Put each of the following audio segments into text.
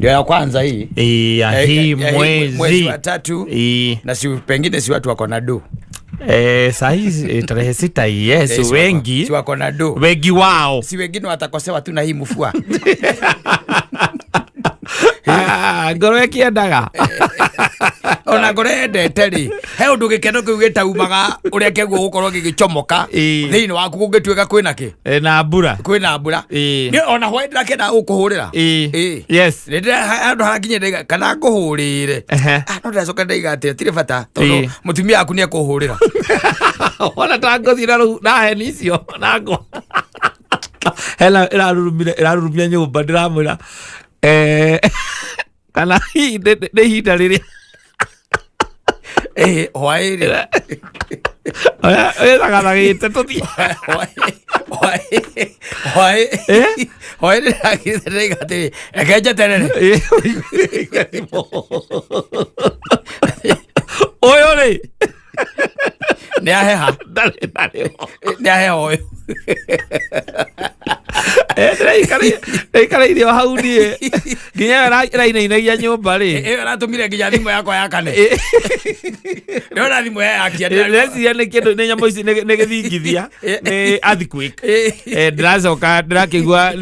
Ndio ya kwanza hii. Ya hii Ya hii mwezi mwezi wa tatu. Ĩĩ. Na si pengine si watu wako na do. Saa hii tarehe 6, yes. Eh, si wengi si wako na do. Wengi wao. Si wengine watakosewa tu na hii mfua. Ah, ngoro ĩkĩendaga. Ona ngoro yendete rĩ, he ũndũ gĩkeno kĩu gĩtaumaga ũrĩa kĩaguo gũkorwo gĩgĩcomoka thĩinĩ waku gũngĩtuĩka kwĩna kĩ? Na mbura. Kwĩna mbura. Niĩ ona hwaĩ ndĩrakĩenda gũkũhũrĩra. Ĩĩ. Yes. Handũ harakinya ndaiga kana ngũhũrĩre. Ah, no ndĩracoka ndaiga atĩ tirĩ bata tondũ mũtumia waku nĩ ekũhũrĩra. Ona ta ngũthiĩ na rũu na heni icio na ngwa hena ĩrarurumire, ĩrarurumia nyũmba, ndĩramwĩra kana hihi nĩ ihinda rĩrĩa Hwaĩ rĩ. Wĩthagathagĩte tũthiĩ. Hwaĩ. Eh? Hwaĩ ndĩrakinya ndaiga atĩrĩ, reke njeterere. Ũyũ rĩ Nĩ aheha. Ndarĩ narĩo. Nĩ aheha ũyũ. Ndĩraikarĩire o hau niĩ nginya ĩyo ĩrainainagia nyũmba rĩ. Ĩyo ĩratũmire nginya thimũ yakwa yakane. Ndĩrona thimũ yayakia. Ndĩreciria nĩ kĩndũ, nĩ nyamũ ici, nĩ gĩthingithia, nĩ earthquake. Ndĩracoka ndĩrakĩigua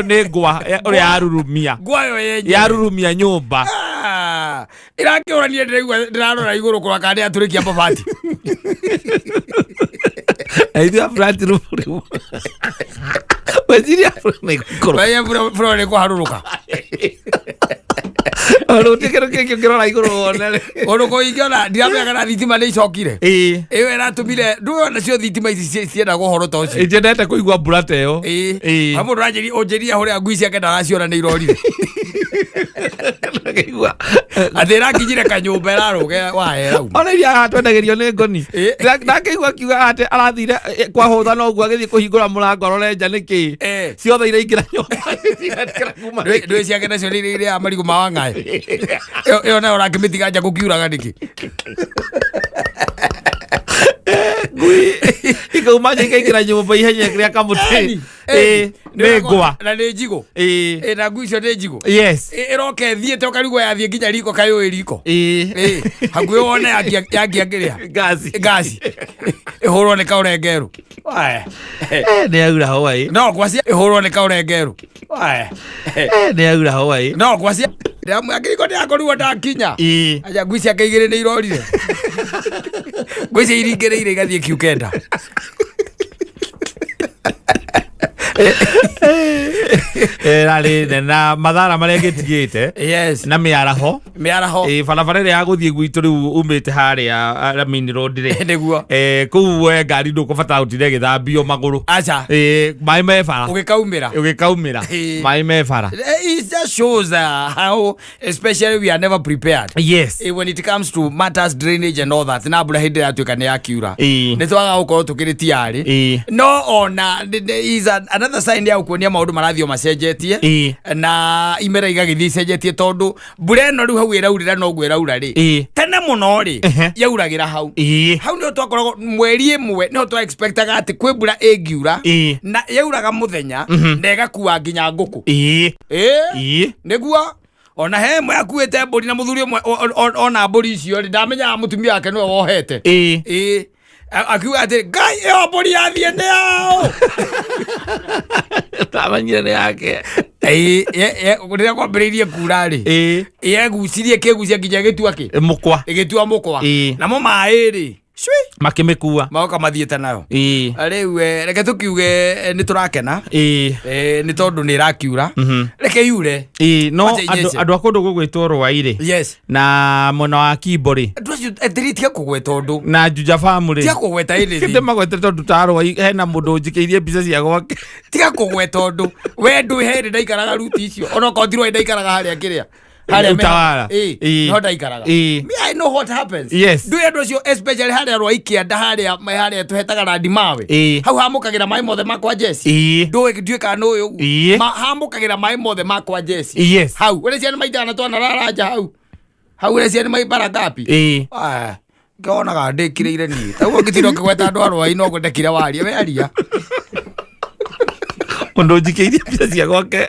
nĩ ngwa ũrĩa yarurumia. Ngwa ĩyo yenyewe. Yarurumia nyũmba. Ah, irakĩũrania, ndĩraigua ndĩrarora igũrũ kũrora kana nĩyatũrĩkia mabati. Na ithuĩ a flat roof rĩu weciria nĩ gũkorwo Weye bro nĩ kũharũrũka. Rĩu ti kĩndũ kĩngĩ ũngĩrora igũrũ wone rĩ. Ũndũ kũingĩona ndiramenya kana thitima nĩ icokire. Ĩyo ĩratũmire ndũĩ onacio thitima ici ciendaga ũhoro ta ũcio. Ĩnjendete kũigua mbura ta ĩyo. Ĩĩ. Ha mũndũ ũranjĩria ũnjĩria hũrĩa ngui ciake ndaraciona nĩ irorire. Ndakĩigua. Atĩ ĩrakinyire kanyũmba ĩrarũge waya ĩrauma. Ona iria haha twendagĩrio nĩ ngoni. Ndakĩigua akiuga atĩ arathire kwahũtha no ũguo agĩthiĩ kũhingũra mũrango arore nja nĩkĩ. Ciothe iraingĩra nyũmba. Ciretĩkĩra kuma. Ndũĩ ciake nacio nĩ iria irĩaga marigũ ma wang'aĩ. Ĩyo nayo ũrakĩmĩtiga nja gũkiuraga nĩkĩ? Ngui ikauma nja ikaingĩra nyũmba ihenya kĩrĩa kamũtĩ. Ĩĩ, nĩ ngwa. Na nĩ njigũ. Na ngui icio nĩ njigũ. Ĩroka ĩthiĩte ũkarigwo yathiĩ nginya riko kayũĩ riko. Ĩĩ, hakuhĩ wone yangia kĩrĩa Ngaci. Ngaci ĩhũrwo nĩ kaũrengerũ. Nĩ yaura hwaĩ. No ngwacia ĩhũrwo nĩ kaũrengerũ. Nĩ yaura hwaĩ. No ngwacia ndĩramwĩra kĩriko ndĩrakorirwo ndakinya. Aja ngui ciake igĩrĩ nĩ irorire, ngui icio iringĩrĩire igathiĩ kiukenda. Ĩrarĩ nene na mathara marĩa ĩgĩtigĩte na mĩaraho. Mĩaraho. Ĩĩ, barabara ĩrĩa ya gũthiĩ gwitũ rĩu umĩte harĩa Lamini Road rĩ. Kũu we ngari ndũkũbatara gũtinda ĩgĩthambio magũrũ. Aca. Ĩĩ, maĩ me bara. Ũgĩkaumĩra. Ũgĩkaumĩra. Maĩ me bara. It just shows how especially we are never prepared when it comes to matters drainage and all that, na mbura hĩndĩ ĩratuĩka nĩ yakiura nĩ twagaga gũkorwo tũkĩrĩ tiarĩ. No ona is another sign ya gũkuonia maũndũ marathiĩ o macenjetie na imera igagĩthiĩ icenjetie, tondũ mbura ĩno rĩu hau ĩraurĩra noguo ĩraura rĩ, tene mũno rĩ yauragĩra hau hau nĩho twakoragwo mweri ĩmwe, nĩho twa expectaga atĩ kwĩ mbura ĩngiura na yauraga mũthenya na ĩgakua nginya ngũkũ. Nĩguo ona he ĩmwe akuĩte mbũri na mũthuri ũmwe ona mbũri icio rĩ, ndamenyaga mũtumia wake nĩwe wohete. Ĩĩ. Akiuga atĩ ngai ĩyo mbũri yathiĩ nĩ yao. Ndamenyire nĩ yake. Ĩĩ, rĩrĩa kwambĩrĩirie kura rĩ, yegucirie kĩgucia nginya ĩgĩtua kĩ? Mũkwa. Ĩgĩtua mũkwa. Namo maĩ rĩ, cui makĩmĩkua. Magoka mathiĩte nayo. Rĩu reke tũkiuge nĩ tũrakena nĩ tondũ nĩ ĩrakiura. Reke yure. Ĩĩ, no Wacha andũ inyeshe. andũ a kũndũ gũgwĩtwo Rwai rĩ na mwena wa Kimbo rĩ. Andũ acio atĩrĩ, tiga kũgweta ũndũ. Na Juja Farm rĩ. Tiga kũgweta anything. Ndĩmagwete tondũ ta Rwai hena mũndũ ũnjikĩirie mbica cia gwake. Tiga kũgweta ũndũ, we ndũ he hĩndĩ ndaikaraga ruti icio, ona okorwo ti Rwai ndaikaraga harĩa kĩrĩa harĩa Utawala. Ĩĩ, no ndaikaraga. Me, I know what happens. Ndũĩ andũ acio, especially harĩa Rwai kĩanda, harĩa tũhetaga randi mawe. Hau hamũkagĩra maĩ mothe makwa Jesi. Ndũĩ, ndiũĩ kana nũĩ ũguo. Hamũkagĩra maĩ mothe makwa Jesi. Hau ũrĩa ciana maitana na twana raranja hau hau ũrĩa ciana maibara ngapi. Ah, ngĩonaga ndĩkirĩire niĩ taguo ngĩtinda ũkĩgweta andũ a Rwai no ngwendekire waria we aria. Mũndũ njikĩirie mbia cia gwake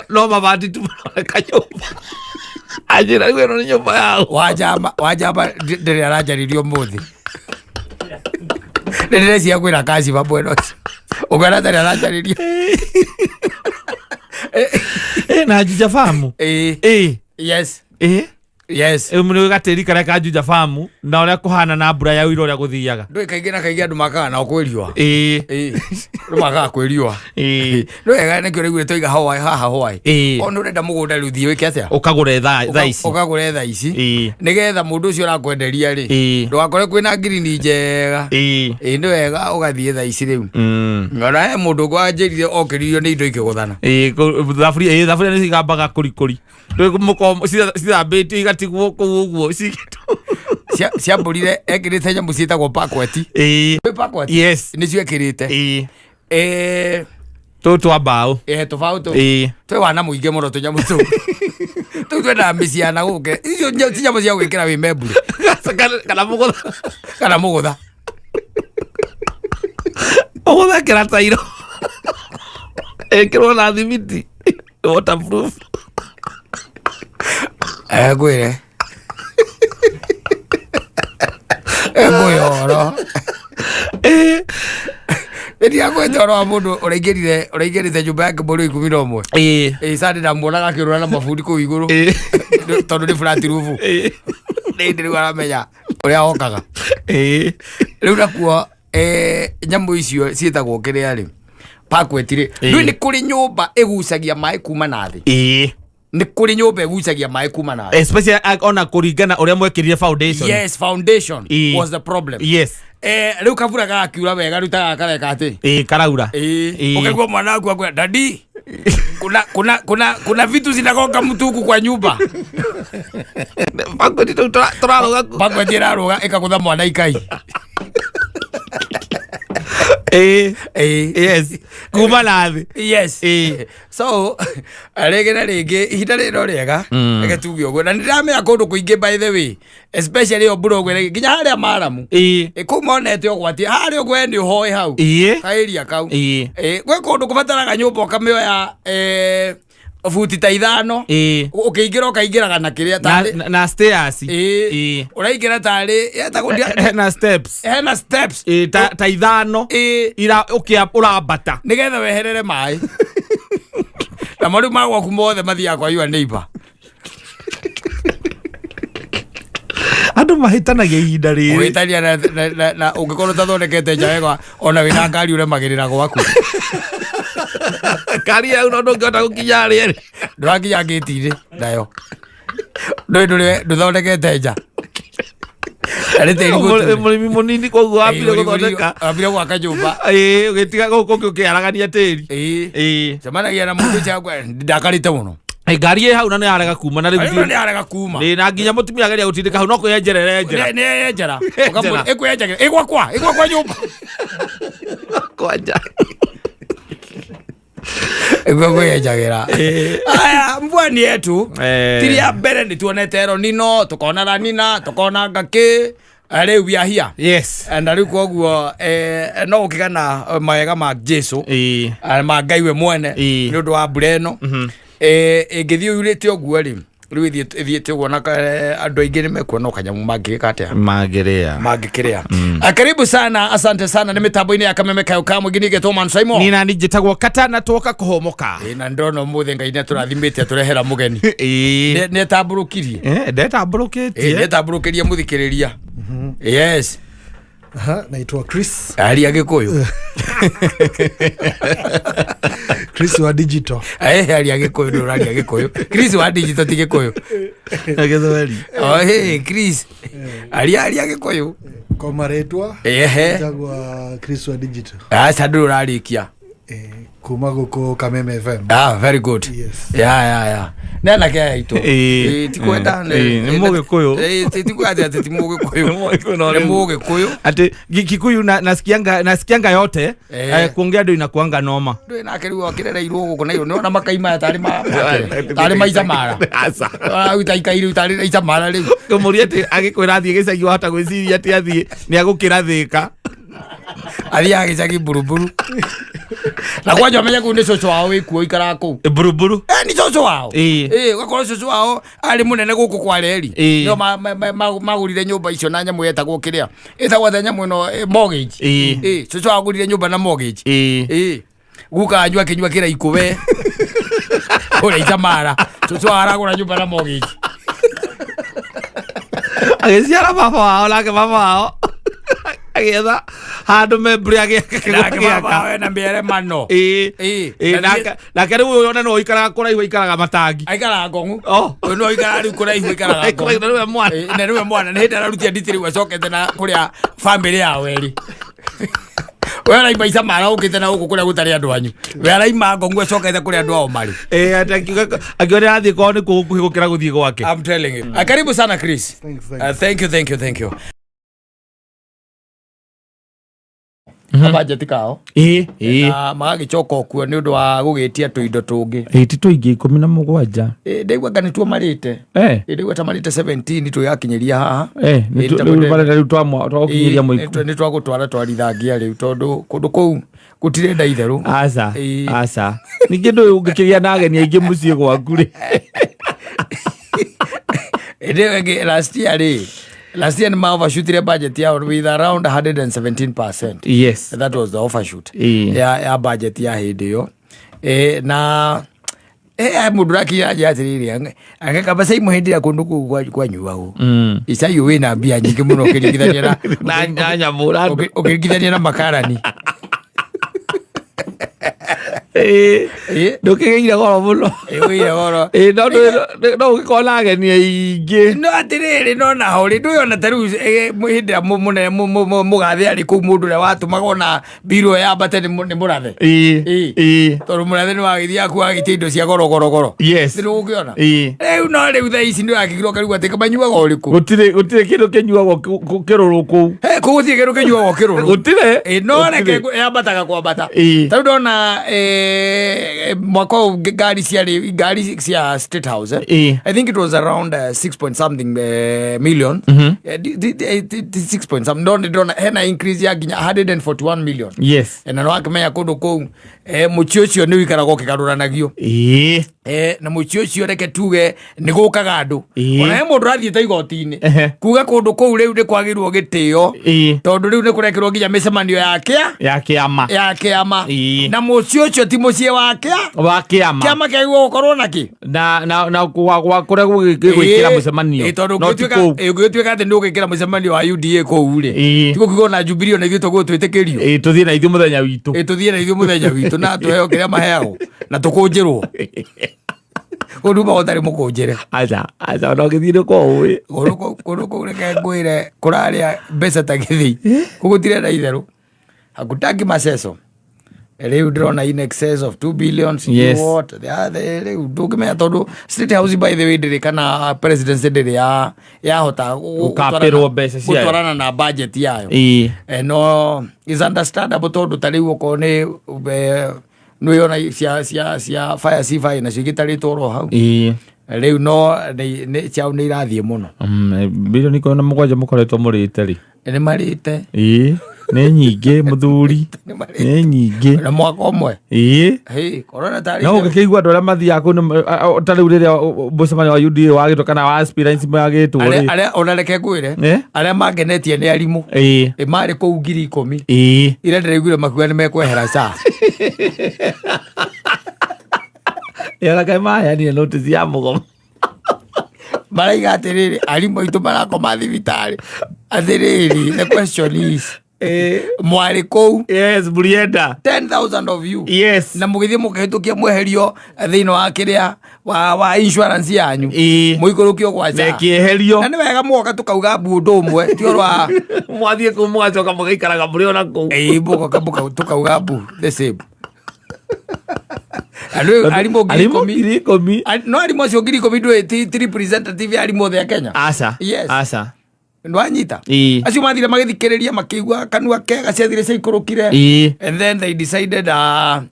no mabati tu maroneka nyũmba. Anjĩra rĩu ĩno nĩ nyũmba yao. Wanjamba wanjamba ndĩrĩ aranjarĩria ũmũthĩ. Nĩ ndĩrecia kwĩra kaciba mwena ũcio. Ũngĩona tarĩ aranjarĩria. Eh, na Juja Farm. Ĩĩ. Ĩĩ. Yes. Ĩĩ. Yes. Rĩu nĩ gatĩri karĩa ka Juja Farm na ũrĩa kũhana na mbura yaura ũrĩa gũthiaga. Ndũĩ kaingĩ na kaingĩ andũ makaga nao kwĩ riũa. Ĩĩ. Ĩĩ. Andũ makaga kwĩ riũa. Ĩĩ. Nĩ wega nĩkĩo rĩu twaiga hwaĩ haha hwaĩ. Ĩĩ. Ona ũrenda mũgũnda rĩu thiĩ wĩke atĩa? Ũkagũre thaa ici. Ũkagũre thaa ici. Ĩĩ. Nĩgetha mũndũ ũcio ũrakwenderia rĩ. Ĩĩ. Ndũgakore kwĩna ngirini njega. Ĩĩ. Ĩĩ nĩ wega ũgathiĩ thaa ici rĩu. Ona he mũndũ ũngĩ wanjĩrire okĩririo nĩ indo ikĩgũthana. Ĩĩ, thaburia ĩĩ, thaburia nĩ cigambaga kũrikũri. Rĩu mũkorwo cithambĩtio igatigwo kũu ũguo cigĩtwo. Ciambũrire ekĩrĩte nyamũ ciĩtagwo pakweti. Ĩĩ. Kwĩ pakweti? Yes. Nĩcio ekĩrĩte. Ĩĩ. Eh, Tũtũ twa mbaũ. eh, tũbaũ tũ. Ĩĩ. Twĩ wana mũingĩ mũno tũnyamũ tũu. Tũu twendaga mĩciana gũkĩra. Icio ti nyamũ cia gwĩkĩra wĩ membure. Kana mũgũtha. Kana mũgũtha. Mũgũtha ĩkĩra tairo. Ĩkĩrwo na thimiti. Waterproof. Eh, ngwĩre. Eh, ngwĩre ũhoro. Ĩĩ. Nĩndirakwĩte ũhoro wa mũndũ ũraingĩrire ũraingĩrĩte nyũmba yake mweri wa 11. Ĩĩ. Ĩĩ Sunday ndamuonaga akĩũrũra na mabundi kũu igũrũ. Ĩĩ. Tondũ nĩ flat roof. Ĩĩ. Nĩ rĩu aramenya ũrĩa okaga. Ĩĩ. Rĩu nakuo eh, nyamũ icio ciĩtagwo kĩrĩa rĩ pakweti rĩ Ĩĩ. rĩu nĩ kũrĩ nyũmba ĩgucagia maĩ kuma na thĩ Ĩĩ. nĩ kũrĩ nyũmba ĩgucagia maĩ kuma na thĩ Especially ona kũringana ũrĩa mwekĩrire foundation. Yes, foundation Ĩĩ. was the problem. Yes. Eh, rĩu kabura gagakiura wega rĩu ta kareka atĩ Ĩĩ, karaura. Ĩĩ. Ĩĩ. Ũkaigua mwana waku akwĩra dadi kuna vitu zinagonga mtu huku kwa nyumba. Pakweti tũu tũrarũga ku- Pakweti ĩrarũga ĩkagũtha mwana ikai. Ĩĩ. Ĩĩ. Yes. Kuma na thĩ. Yes. Ĩĩ. So rĩngĩ na rĩngĩ ihinda rĩrĩ no rĩega reke tuge ũguo na nĩndĩramenya kũndũ kũingĩ by the way, especially ĩyo mbura ũguo ĩrĩa- nginya harĩa maramu. Ĩĩ. Ĩ, kũu monete ũgwati harĩa ũguo we nĩ ũhoe hau. Ĩĩ. Kaĩria kau. Ĩĩ. Ĩ, gwĩ kũndũ kũbataraga nyũmba ũkamĩoya eh, buti ta 5. Ĩĩ. Ũkĩingĩra ũkaingĩraga na kĩrĩa Na, tarĩ. na stairs. Ĩĩ. Ĩĩ. Ũraingĩra tarĩ yetagwo Na steps. Hena steps. Ĩĩ, ta 5. Ĩĩ. Ira ũkĩa ũrambata. Nĩgetha weherere maĩ. Namo rĩu ma gwaku mothe mathiaga kwa your neighbor. Andũ mahĩtanagia ihinda rĩrĩ. Ũhĩtania na ũngĩkorwo ũtathondekete nja wega ona wĩna ngari ũremagĩrĩra gwaku. Ngari yau no ndũngĩhota gũkinya harĩa ĩrĩ. Ndũrakinya ngĩti-inĩ nayo. Ndũĩ ndũrĩ ndũthondekete nja. Na nĩ tĩri mũtune. Mũrĩmi mũnini koguo wambire gũthondeka. Wambire gwaka nyũmba. Ĩĩ, ũgĩtiga gũkũ kũngĩ ũkĩaragania tĩri. Ĩĩ. Ĩĩ. Cemanagia na mũndũ ũcio akwa ndakarĩte mũno. Ĩ, ngari ĩ hau na nĩ yarega kuma na rĩu Rĩu nĩ arega kuma. Ĩ, na nginya mũtumia ageria gũtindĩka hau no kwĩyenjera erenjera. Nĩ eyenjera. Enjera. Ĩkwĩyenjagĩra. Ĩgwakwa, ĩgwakwa nyũmba. Kwanja. Ĩguo kwĩyenjagĩra. Aya, mvua ni yetu. Eh. Ti rĩa mbere nĩ tuonete El Nino, tukona La Nina, tukona ngakĩ. Rĩu we are here. Yes. Na rĩu koguo eh, no ũkĩgana mawega ma Jesu. Ĩĩ. Ma Ngai we mwene Ĩĩ. nĩ ũndũ wa mbura ĩno. Eh, ĩngĩthiĩ yurĩte ũguo rĩ, rĩu ĩthiĩte ũguo na andũ aingĩ nĩ mekuona o kanyamũ mangĩgĩka atĩa Mangĩrĩa. mangĩkĩrĩa. Karibu sana, asante sana. Nĩ mĩtambo-inĩ ya Kameme Kayo ka mũingĩ nĩgetwo Man Simon. Niĩ nani njĩtagwo Kata na twoka kũhũmũka. Ĩĩ, na ndĩrona ũmũthĩ Ngai nĩatũrathimĩte atũrehera mũgeni. Ĩĩ. Nĩetambũrũkirie. Eh, ndetambũrũkĩtie. Nĩetambũrũkĩrie mũthikĩrĩria. Yes. Aha, naitwa Chris. Aria Gĩkũyũ. Chris wa digital. Eh, aria Gĩkũyũ, ndũraria Gĩkũyũ. Chris wa digital ti Gĩkũyũ. Na Gĩthweri. Oh, hey, Chris. Aria aria Gĩkũyũ. Kwa marĩtwa Ehe. njagwa Chris wa digital. Aca ndũrĩ ũrarĩkia. Kuma gũkũ Kameme FM. Ah, very good. Yes. Ya, ya, ya. Nĩ anake aya aitũ. Ĩĩ. Ĩĩ, ti kwenda Ĩĩ, nĩ Mũgĩkũyũ. Ĩĩ, ti kwenda atĩ ti Mũgĩkũyũ. Nĩ Mũgĩkũyũ, no Nĩ rĩu. Mũgĩkũyũ. Ati Kikuyu na, nasikianga yote Eh. kuongea ndio inakuanga noma. Ndũĩ nake rĩu akĩrereirwo gũkũ na nĩona makaima maya tarĩ tarĩ maica mara. Aca. Ũraruta ikai rĩu tarĩ maica mara rĩu. Kũmũria atĩ agĩkwĩra athiĩ gĩcagi wahota gwĩciria atĩ athiĩ nĩ agũkĩra Thĩka. Athiaga gĩcagi mburumburu. Na kwanja ũmenye kũu nĩ cũcũ wao wĩkuo ikaraga kũu. Buruburu. Nĩ cũcũ wao. Ĩĩ. Ũgakorwo cũcũ wao arĩ mũnene gũkũ kwa reri. Ĩĩ. Nĩo magũrire nyũmba icio na nyamũ yetagwo kĩrĩa ĩtagwo atĩa nyamũ ĩno, mortgage. Ĩĩ. Cũcũ wao agũrire nyũmba na mortgage. Ĩĩ. Guka wanyu akĩnyua kĩraikũ we kũrĩa Itamara, cũcũ wao aragũra nyũmba na mortgage. Agĩciara baba wao, nake baba wao agĩetha handũ membri. Nake baba Agĩaka. wao ena mĩeremano. Ĩĩ. Ĩĩ. Ĩĩ, Na nake rĩu ũyũ ona no ũikaraga kũraihu, aikaraga matangi. Aikaraga Ngong'u. Oh. Ũyũ no aikaraga rĩu kũraihu, aikaraga Kũraihu, na nĩwe mwana. Ĩĩ, na nĩwe mwana, nĩ hĩndĩ ararutia nditi rĩu acokete na kũrĩa bamĩrĩ yao ĩrĩ. We araima Isamara ũkĩte na gũkũ kũrĩa gũtarĩ andũ anyu, we araima Ngong'u acokete kũrĩa andũ ao marĩ. Ĩĩ, atĩ akiuga nĩ arathiĩ kwao nĩ kũu gũkuhĩ gũkĩra gũthiĩ gwake. I'm telling you. Karibu sana, Chris. Thanks, thanks. Thank you, thank you, thank you. Kabajeti kao Ĩĩ, ĩĩ. Na magagĩcoka kuo nĩ ũndũ wa gũgĩtia tũindo tũngĩ. Ĩĩ, ti tũingĩ, 17. Ndaigua anga nĩtuo marĩte. Ndaigua ta marĩte 17 twĩgakinyĩria haha. Nĩ ta rĩu marenda rĩu twagũkinyĩria mũiku. Nĩ twagũtwara twarithangia rĩu tondũ kũndũ kũu gũtirenda itherũ. Aca. Ĩĩ. Aca, ningĩ ndũĩ ũngĩkĩgĩa na ageni aingĩ mũciĩ gwaku rĩ. Ĩndĩ ĩyo ĩngĩ, last year rĩ, last year nĩ ma overshootire budget yao with around 117%. That was the overshoot ya budget ya hĩndĩ ĩyo. Na mũndũ rakinya nja atĩrĩrĩ, angĩkamba cai hĩndĩ ĩrĩa kũndũ kũu kwanyuagwo icai wĩna mbia nyingĩ mũno ũkĩringithania na na nyamũ na andũ. Ũkĩringithania na makarani. Ndũkĩgĩire goro mũno. Ĩgĩire goro. Ĩĩ, no no ũgĩkorwo na ageni aingĩ. No atĩrĩrĩ, no naho rĩ, ndũyona ta rĩu hĩndĩ ĩrĩa mũnene mũgathe arĩ kũu, mũndũ ũrĩa watũmaga ona mbirũ yambate nĩ mũrathe. Ĩĩ. Tondũ mũrathe nĩ wagĩthiĩ aku agĩtia indo cia goro goro goro. Nĩ ũgũkĩona rĩu, no rĩu thaa ici nĩ ũrakĩgirwo karigwo atĩ manyuaga ũrĩkũ. Gũtirĩ kĩndũ kĩnyuagwo kĩrũrũ kũu. He, kũu gũtirĩ kĩndũ kĩnyuagwo kĩrũrũ. Gũtirĩ. No reke Gũtirĩ. yambataga kwambata. Ta rĩu ndona mwaka ũyũ ngari ciarĩ ngari cia State House, I think it was around 6 point something million. 6 point something, no ndona hena increase ya nginya 141 million. Na nĩwakĩmenya kũndũ kũu mũciĩ ũcio nĩ ũikaraga ũkĩgarũranagio. Na mũciĩ ũcio, reke tuge nĩ gũkaga andũ. Ona he mũndũ ũrathiĩte igoti-inĩ kuga kũndũ kũu rĩu nĩ kwagĩrwo gĩtĩo tondũ rĩu nĩ kũrekĩrwo nginya mĩcemanio ya kĩa Ya kĩama. Ya kĩama. Na mũciĩ ũcio ti mũciĩ wa kĩa Wa kĩama. Kĩama kĩagĩrĩirwo gũkorwo na kĩ Na gwa kũrĩa gũgĩkĩra mũcemanio. Tondũ No ti kũu. ũngĩtuĩka atĩ nĩ ũgĩkĩra mũcemanio wa UDA kũu rĩ, tigũkiuga ona Jubilee ona ithuĩ tũgũgũ twĩtĩkĩrio. Ĩĩ, tũthiĩ na ithuĩ mũthenya witũ. Tũthiĩ na ithuĩ mũthenya witũ na tũheo kĩrĩa maheagwo na tũkũnjĩrwo kũndũ uma gũtarĩ mũkũnjĩre. Aca, aca, ona ũgĩthiĩ nĩ kwa ũĩ. Kũndũ kũu reke ngwĩre kũrarĩa mbeca ta gĩthĩi, kũu gũtirĩ na itherũ, hakutaki maceco. Rĩu ndĩrona in excess of 2 billion. What the other, rĩu ndũngĩmenya tondũ State House, by the way, ndĩrĩ kana presidency ndĩrĩ ya yahota Gũkapĩrwo mbeca ciayo. Gũtwarana na budget yayo. No is understandable tondũ ta rĩu okorwo nĩ nĩyona cia fire cibaĩ nacio igĩtarĩtwo oro hau. Rĩu no nĩ ciao nĩ irathiĩ mũno. Bilioni 17 mũkoretwo mũrĩte rĩ. Nĩ marĩte. Ĩĩ, nĩ nyingĩ, mũthuri. Nĩ marĩte. Nĩ nyingĩ. Na mwaka ũmwe. Hey, corona tarĩ No ũngĩkĩigua andũ arĩa mathiaga kũu ta rĩu rĩrĩa mũcemanio wa UDA wagĩtwo kana wa aspirants magĩtwo arĩa rĩ. Arĩa ona reke ngwĩre, arĩa mangenetie nĩ arimũ. Marĩ kũu 10,000 ira ndĩraiguire makiuga nĩ mekwehera ca. Ona kaĩ maheanire notice ya mũgomo. Maraiga atĩrĩrĩ, arimũ aitũ marakoma thibitarĩ. Atĩrĩrĩ, the question is, mwarĩ kũu Yes, mũrienda. 10,000 of you na mũgĩthiĩ mũkĩhĩtũkia mweherio thĩinĩ wa kĩrĩa wa insurance yanyu, mũikũrũkio gwa Na SHA. ĩkĩeherio. Na nĩ wega mwoka tũkauga mbu ũndũ ũmwe ti ũhoro wa Mwathiĩ kũu mũgacoka mũgaikaraga mũrĩ ona kũu. Ĩĩ, mũgoka tũkauga mbu the same. Andũ arimũ ngiri Arimũ ikũmi 10,000. No arimũ acio 10,000 ndũĩ ti representative ya arimũ othe a Kenya. Aca. Yes. Aca. Ndwanyita? Ĩĩ. Acio mathire magĩthikĩrĩria makĩigua kanua kega, ciathire ciaikũrũkire. And then they decided,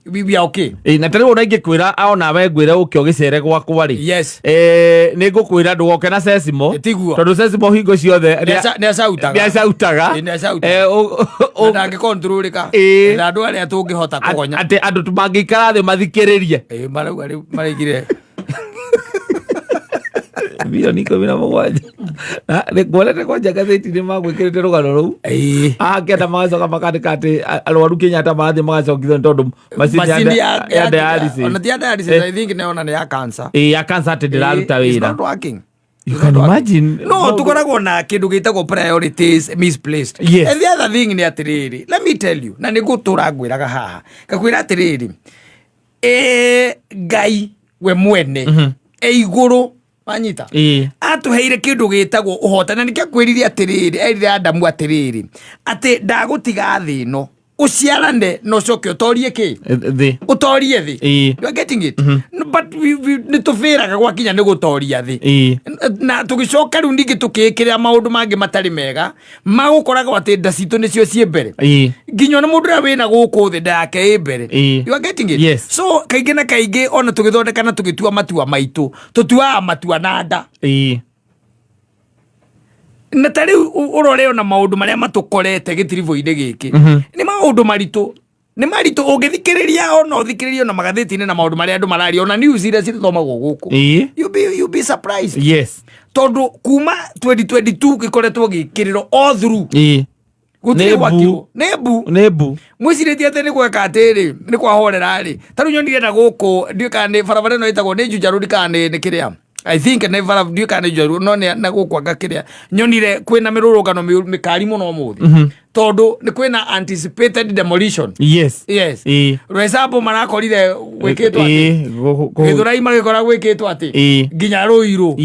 we are okay. Ĩĩ, na tarĩu ona ingĩkwĩra onawe ngwĩre ũke ũgĩcere gwakwa rĩ, nĩ ngũkwĩra ndũgoke na Sesimo. Tiguo. Tondũ Sesimo hingo ciothe Nĩ acautaga. Nĩ acautaga. Ĩ, nĩ acautaga. Na ndangĩkontrolĩka. Na andũ arĩa tũngĩhota kũgonya. Atĩ andũ mangĩikara thĩ mathikĩrĩrie. Ĩ, marauga rĩu maraigire 17,000,000,000. Na nĩ nguonete kwanja ngathĩti-inĩ magwĩkĩrĩte rũgano rũu. Akenda magacoka makandĩka atĩ arwaru Kenyatta marathiĩ magacokithio nĩ tondũ macini ya Macini ya dialysis. Ona ti ya dialysis, I think nĩ ona nĩ ya cancer. Ĩ, ya cancer atĩ ndĩraruta It's wĩra. not working. You can imagine. No tukoragwo na kindu gitagwo priorities misplaced. And the other thing ni atiriri, let me tell you, na nigutura ngwiraga haha, ngakwira atiriri, Ngai we mwene e iguru, wanyita? Atuheire kindu gitagwo uhotani, na nikio akwirire atiriri, erire Adamu atiriri ati ndagutiga thi ino uciarane na ucoke utorie ki? Thĩ. Utorie thi. Ĩĩ. You are getting it? No, but nĩ tũbĩraga gwakinya nĩ gũtoria thĩ. Na tũgĩcoka rĩu ningĩ tũkĩĩkĩrĩra maũndũ mangĩ matarĩ mega magũkoragwo atĩ nda citũ nĩcio ciĩ mbere, nginya ona mũndũ ũrĩa wĩna gũkũ thĩ nda yake ĩ mbere. You are getting it? Yes. So kaingĩ na kaingĩ ona tũgĩthondeka na tũgĩtua matua maitũ, tũtuaga matua na nda. Na ta rĩu ũrore ona maũndũ marĩa matũkorete gĩtiribũ-inĩ gĩkĩ, nĩ maũndũ maritũ, nĩ maritũ ũngĩthikĩrĩria, ona ũthikĩrĩrie ona magathĩti-inĩ na maũndũ marĩa andũ mararia, ona news iria cithomagwo gũkũ. You be surprised. Tondũ kuma 2022 gĩkoretwo gĩkĩrĩro all through. Gũtirĩ Nĩ mbu. gwakirwo nĩ mbu. Nĩ mbu. Mwĩcirĩtie atĩ nĩ gweka atĩrĩ, nĩ kwahorera rĩ, ta rĩu nyonire na gũkũ, ndiũĩ kana nĩ barabara ĩno ĩtagwo nĩ Juja Road kana nĩ kĩrĩa, I think nĩ bara, ndiũĩ kana nĩ Juja Road, no nĩ na gũkũ anga kĩrĩa nyonire kwĩna mĩrũrũngano mĩkari mũno ũmũthĩ, tondũ nĩ kwĩna anticipated demolition. Yes. Roysambu marakorire gwĩkĩtwo atĩ? Gĩthũrai magĩkora gwĩkĩtwo atĩ? Nginya Rũirũ.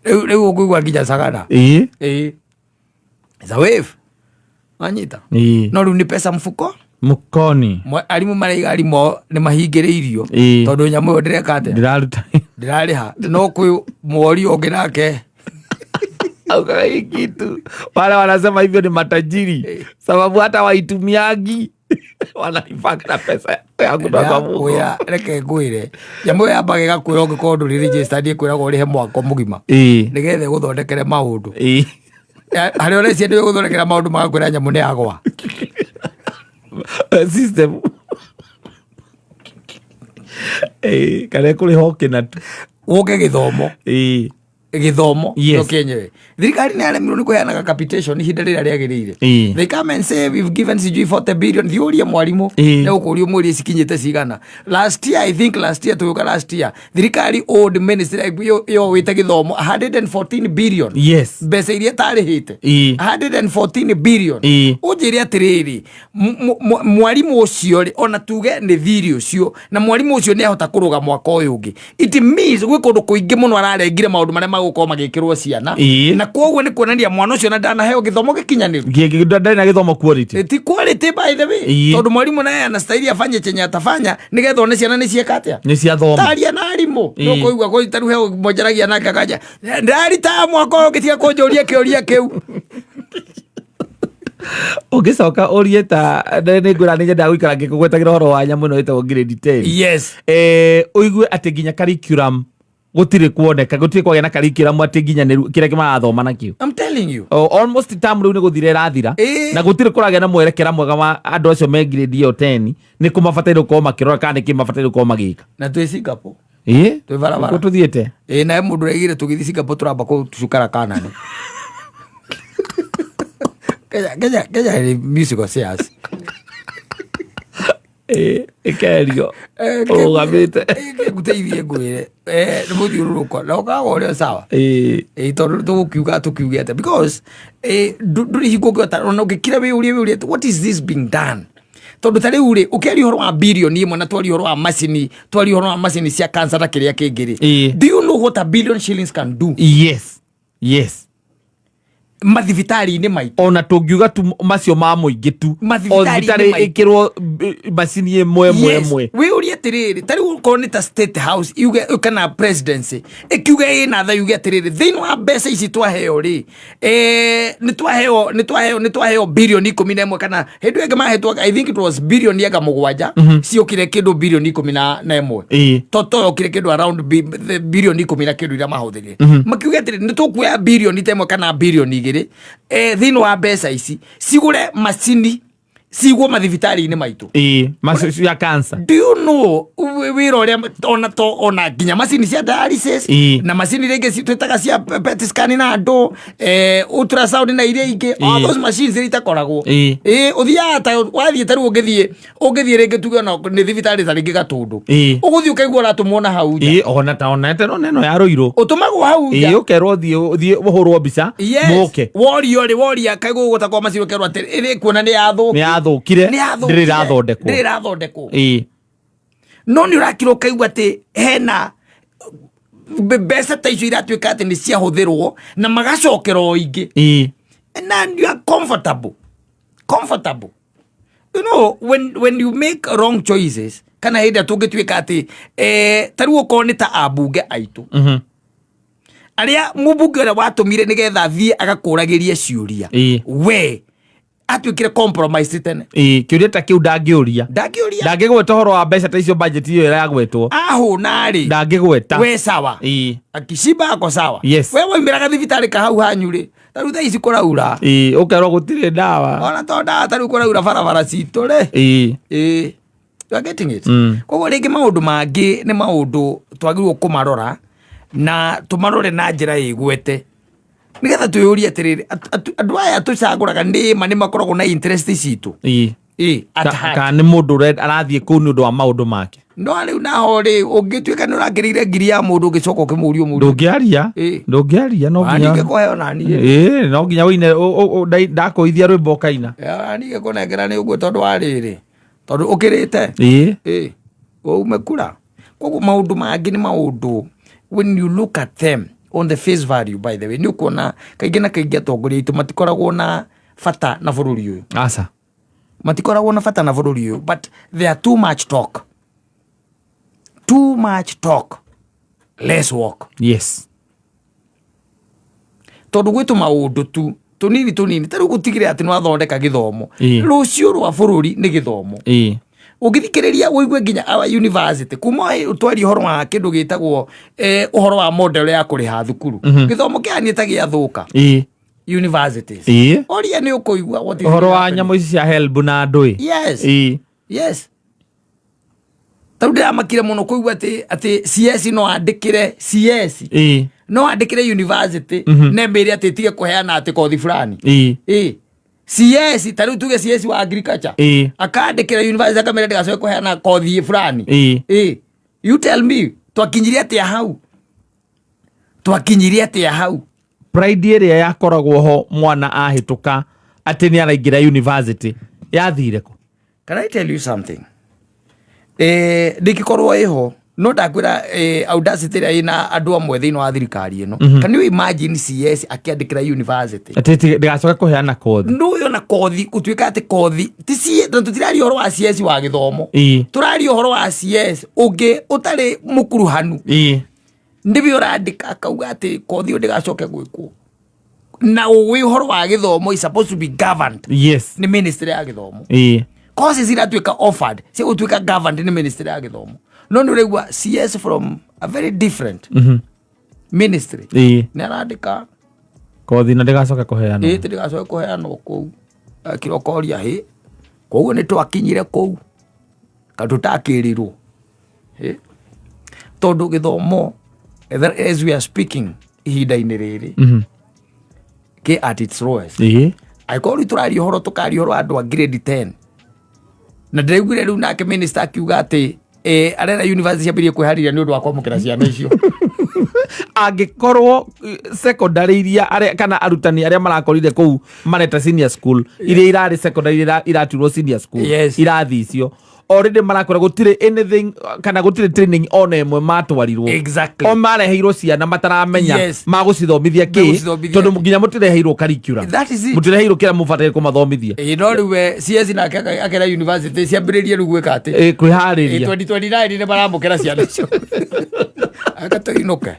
Rĩu ũkũigua nginya Sagana. Ĩĩ. It's a wave. Wanyita? No rĩu nĩ pesa mfuko. Mukoni. Arimũ maraiga arimũ ao nĩ mahingĩrĩirio tondũ nyamũ ĩyo ndĩreka atĩa? Ndĩraruta. Ndĩrarĩha, no kwĩ mwori ũngĩ nake Aukaga hii kitu, wale wanasema hivyo ni matajiri, sababu hata waitumiagi, wanalipanga na pesa ya kutoka mfuko. Ndakwĩra, reke ngwĩre, nyamũ ĩyo yambaga ĩgakwĩra ũngĩkorwo ndũrĩ registered, ĩkwĩragwo ũrĩhe mwaka mũgima nĩgetha ĩgũthondekere maũndũ. Harĩa ũrecia nĩ gũthondekera maũndũ, magakwĩra nyamũ nĩ yagwa. System. Kana ĩkũrĩha ũkĩna tu. Ũke gĩthomo. Gĩthomo nĩo kĩenyewe, thirikari nĩ yaremirwo nĩ kũheanaga capitation ihinda rĩrĩa rĩagĩrĩire. They come and say we've given sijui 40 billion. Thiĩ ũrie mwarimũ, nĩ gũkũria ũmũrie cikinyĩte cigana. Last year, I think last year, tũgĩũka last year, thirikari old ministry yowĩte gĩthomo 114 billion. Mbeca iria ĩtarĩhĩte, 114 billion. Ũnjĩre atĩrĩrĩ, mwarimũ ũcio rĩ, ona tuge nĩ thirĩ ũcio, na mwarimũ ũcio nĩ ahota kũrũga mwaka ũyũ ũngĩ, it means gwĩ kũndũ kũingĩ mũno ararengire maũndũ marĩa magũkorwo magĩkĩrwo ciana. Na koguo nĩ kuonania mwana ũcio na ndanaheo gĩthomo gĩkinyanĩru. Ndarĩ na gĩthomo quality. Ti quality, by the way. Tondũ mwarimũ naye anastahili afanye chenye atafanya nĩgetha one ciana nĩ cieka atĩa? Nĩ ciathoma. Taria na arimũ. Nĩ ũkũigua kũ tarĩu he mũnjaragia nake akanja ndaritaga mwaka ũyũ ũngĩ, tiga kũnjũria kĩũria kĩu. Ũngĩcoka ũrie ta nĩ ngwĩra, nĩ nyendaga gũikara ngĩkũgwetagĩra ũhoro wa nyamũ ĩno ĩtagwo grade 10. Ũigue atĩ nginya curriculum gũtirĩ kuoneka, gũtirĩ kwagĩa na curriculum atĩ nginya nĩ kĩrĩa marathoma nakĩo. I'm telling you. Oh, almost term rĩu nĩ gũthira ĩrathira na gũtirĩ kũragĩa na mwerekera mwega wa andũ acio me grade ĩyo 10, nĩ kũ mabataire gũkorwo makĩrora kana nĩ kĩ mabataire gũkorwo magĩka. Na twĩ Singapore. Twĩ barabara. Nĩkuo tũthiĩte. Ĩĩ, nawe mũndũ ũraigire tũgĩthiĩ Singapore tũramba kũcukara kanani. Kenya nĩ musical chairs. Ĩkerio ũrũgamĩte. Ngũteithie ngwĩre, nĩ mũthiũrũrũko na ũkoragwo ũrĩ o sawa. Tondũ tũgũkiuga tũkiuge atĩa, because ndũrĩ hingo ũngĩhota ona ũngĩkira wĩyũrie atĩ, what is this being done? Tondũ ta rĩu rĩ, ũkĩaria ũhoro wa 1 billion na twaria ũhoro wa macini, twaria ũhoro wa macini cia cancer na kĩrĩa kĩngĩ rĩ, do you know what a billion shillings can do? Yes. Mathibitarĩ-inĩ maitũ. Ona tũngiuga tu macio ma mũingĩ tu, o Mathibitarĩ-inĩ thibitarĩ maitũ. ĩkĩrwo macini ĩmwe ĩmwe Yes. ĩmwe. Wĩyũrie atĩrĩrĩ, ta rĩu okorwo nĩ ta State House yuge kana presidency ĩkiuge ĩna tha, yuge atĩrĩrĩ, thĩinĩ wa mbeca ici twaheo rĩ, nĩ twaheo birioni 11, kana hĩndĩ ĩyo ĩngĩ mahetwo, I think it was birioni anga 7, ciũkire kĩndũ birioni 11. Toto yokire kĩndũ around the birioni 10 na kĩndũ iria mahũthĩrire. Makiuga atĩrĩ, nĩ tũkuoya birioni ta 1 kana birioni 2 thĩinĩ wa mbeca ici cigũre macini cigwo mathibitarĩ-inĩ maitũ. Ĩĩ, macio cia cancer. Do you know wĩra ũrĩa ona to ona nginya macini cia dialysis na macini iria ingĩ twĩtaga cia PET scan na andũ, ultrasound na iria ingĩ, all those machines iria itakoragwo. Ĩĩ, ũthiaga ta wathiĩ, ta rĩu ũngĩthiĩ rĩngĩ tuge ona nĩ thibitarĩ ta rĩngĩ Gatũndũ, ũgũthiĩ ũkaigua ũratũmwo na hau nja. Ĩĩ, ona ta ona ĩno ĩno ya Rũirũ. Ũtũmagwo hau nja. Ĩĩ, ũkerwo ũthiĩ ũhũrwo mbica. Mũke. Worio rĩ, woria kaĩ gũgũta kwa macini, ũkerwo atĩ ĩrĩ kuona nĩ yathũkire. Nĩ yathũkire. Nĩ yathũkire. Ndĩrĩ ĩrathondekwo. Ndĩrĩ ĩrathondekwo. No nĩ ũrakira ũkaigua atĩ hena mbeca ta icio iratuĩka atĩ nĩ ciahũthĩrwo na magacokera o ingĩ. And you are comfortable. When you make wrong choices, kana hĩndĩ ĩrĩa tũngĩtuĩka atĩ ta rĩu okorwo nĩ ta ambunge aitũ, arĩa mũmbunge ũrĩa watũmire nĩgetha athiĩ agakũragĩrie ciũria, we atuĩkire compromise tene. Ĩĩ, kĩũria ta kĩu ndangĩũria. Ndangĩũria. Ndangĩgweta ũhoro wa mbeca ta icio, budget ĩyo ĩragwetwo. Ahũna rĩ, ndangĩgweta. We sawa. Akishiba ako sawa. We waumĩraga thibitarĩ ka hau hanyu rĩ, ta rĩu thaa ici kũraura. Ĩĩ, ũkerwo gũtirĩ ndawa. Ona to ndawa, ta rĩu kũraura barabara citũ rĩ. Ĩĩ, you are getting it? Koguo rĩngĩ maũndũ mangĩ nĩ maũndũ twagĩrĩirwo kũmarora na tũmarore na njĩra ĩgwete, nĩgetha twĩyũrie atĩrĩrĩ, andũ aya tũcagũraga nĩ ma nĩ makoragwo na interest citũ ĩĩ at heart? Kana nĩ mũndũ arathiĩ kũu nĩ ũndũ wa maũndũ make. No rĩu naho rĩ, ũngĩtuĩka nĩ ũrangĩrĩire ngiri ya mũndũ, ũngĩcoka ũkĩmũria ũmũrie. Ndũngĩaria. Ndũngĩaria, no nginya Ningĩkũheo nani. Ĩĩ, no nginya ũine ndakũithia rwĩmbo ũkaina. Ningĩkũnengera nĩ ũguo, tondũ wa rĩrĩ, tondũ ũkĩrĩte. Ĩĩ, ume kura. Koguo maũndũ mangĩ nĩ maũndũ, when you look at them on the face value, by the way, nĩ ũkuona kaingĩ na kaingĩ atongoria aitũ matikoragwo na bata na bũrũri ũyũ. Aca. Matikoragwo na bata na bũrũri ũyũ, but there are too much talk, too much talk, less work. Tondũ gwĩ tũmaũndũ tu tũnini tũnini, ta rĩu gũtigĩrĩra atĩ nĩwathondeka gĩthomo. Rũciũ rwa bũrũri nĩ gĩthomo. Ũngĩthikĩrĩria ũigue nginya our university kuma twaria ũhoro wa kĩndũ gĩtagwo ũhoro wa model ya kũrĩha thukuru, gĩthomo kĩhanie ta gĩathũka universities. Oria nĩ ũkũigua what is Ũhoro wa happening. nyamũ ici cia HELB na andũ ĩ. Yes, tarĩu ndĩramakire mũno kũigua atĩ CS no andĩkĩre CS no andĩkĩre university na ĩmĩre atĩ ĩtige kũheana atĩ kothi fulani. Ĩĩ, CS, ta rĩu tuge CS wa agriculture akandĩkĩra university akamĩra ndĩgacoke kũheana kothi fulani. Ĩĩ, you tell me, twakinyirie atĩa hau? Twakinyirie atĩa hau? Pride ĩrĩa yakoragwo ho mwana ahĩtũka atĩ nĩ araingĩra university yathire kũ? Can I tell you something? Ndĩngĩkorwo ĩho, no ndakwĩra, audacity ĩrĩa ĩna andũ amwe thĩinĩ wa thirikari ĩno. Can you imagine CS akĩandĩkĩra university atĩ ndĩgacoke kũheana kothi? Ndũyũ na kothi gũtuĩka atĩ kothi ti CS, na tũtiraria ũhoro wa CS wa gĩthomo. Tũraria ũhoro wa CS ũngĩ ũtarĩ mũkuruhanu. Nĩwe ũrandĩka akauga atĩ kothi ĩyo ndĩgacoke gwĩkwo, na ũĩ ũhoro wa gĩthomo is supposed to be governed nĩ ministry ya gĩthomo. Courses iratuĩka offered cia gũtuĩka governed nĩ ministry ya gĩthomo, no nĩ ũraigua CS from a very different ministry nĩ arandĩka kothi na ndĩgacoke kũheanwo. Ĩĩ, tĩndĩgacoke kũheanwo kũu. Kĩrokoria hĩ, koguo nĩ twakinyire kũu ka tũtakĩrĩrwo. Ĩ, tondũ gĩthomo, as we are speaking ihinda-inĩ rĩrĩ, kĩ at its lowest. Angĩkorwo rĩu tũraria ũhoro, tũkaria ũhoro wa andũ a grade 10, na ndĩraiguire rĩu nake minister akiuga atĩ arera university ciambĩrĩrie kwĩharĩria nĩ ũndũ wa kwamũkĩra ciana icio. Angĩkorwo secondary iria arĩa kana arutani arĩa marakorire kũu mareta senior school, iria irarĩ secondary iraturwo senior school, irathi icio. Already marakwĩra gũtirĩ anything kana gũtirĩ training ona ĩmwe matwarirwo. O mareheirwo ciana mataramenya magũcithomithia kĩ, Magũcithomithia. Tondũ nginya mũtireheirwo curriculum. That is it. Mũtireheirwo kĩrĩa mũbataire kũmathomithia. Ĩ, no rĩu we CS nake akera university ciambĩrĩrie rĩu gwĩka atĩ Kwĩharĩria. 2029 nĩ maramũkĩra ciana icio, agatũinũke.